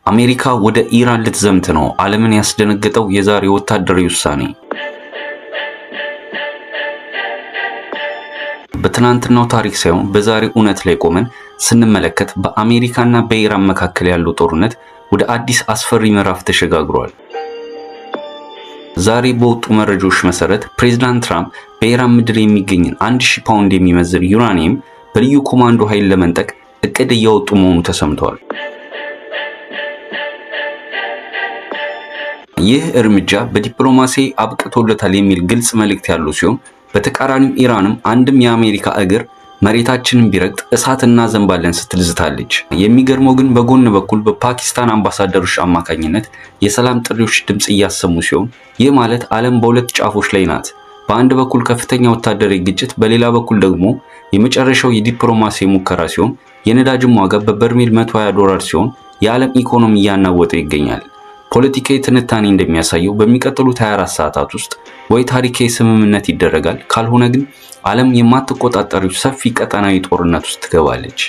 አሜሪካ ወደ ኢራን ልትዘምት ነው። ዓለምን ያስደነገጠው የዛሬ ወታደራዊ ውሳኔ። በትናንትናው ታሪክ ሳይሆን በዛሬው እውነት ላይ ቆመን ስንመለከት በአሜሪካና በኢራን መካከል ያለው ጦርነት ወደ አዲስ አስፈሪ ምዕራፍ ተሸጋግሯል። ዛሬ በወጡ መረጃዎች መሰረት ፕሬዝዳንት ትራምፕ በኢራን ምድር የሚገኝን 1000 ፓውንድ የሚመዝን ዩራኒየም በልዩ ኮማንዶ ኃይል ለመንጠቅ እቅድ እያወጡ መሆኑ ተሰምቷል። ይህ እርምጃ በዲፕሎማሲ አብቅቶለታል የሚል ግልጽ መልእክት ያለው ሲሆን፣ በተቃራኒው ኢራንም አንድም የአሜሪካ እግር መሬታችንን ቢረግጥ እሳት እናዘንባለን ስትል ዝታለች። የሚገርመው ግን በጎን በኩል በፓኪስታን አምባሳደሮች አማካኝነት የሰላም ጥሪዎች ድምጽ እያሰሙ ሲሆን፣ ይህ ማለት ዓለም በሁለት ጫፎች ላይ ናት። በአንድ በኩል ከፍተኛ ወታደራዊ ግጭት፣ በሌላ በኩል ደግሞ የመጨረሻው የዲፕሎማሲ ሙከራ ሲሆን፣ የነዳጅም ዋጋ በበርሜል 120 ዶላር ሲሆን የዓለም ኢኮኖሚ እያናወጠ ይገኛል። ፖለቲካዊ ትንታኔ እንደሚያሳየው በሚቀጥሉት 24 ሰዓታት ውስጥ ወይ ታሪካዊ ስምምነት ይደረጋል፣ ካልሆነ ግን ዓለም የማትቆጣጠሪው ሰፊ ቀጠናዊ ጦርነት ውስጥ ትገባለች።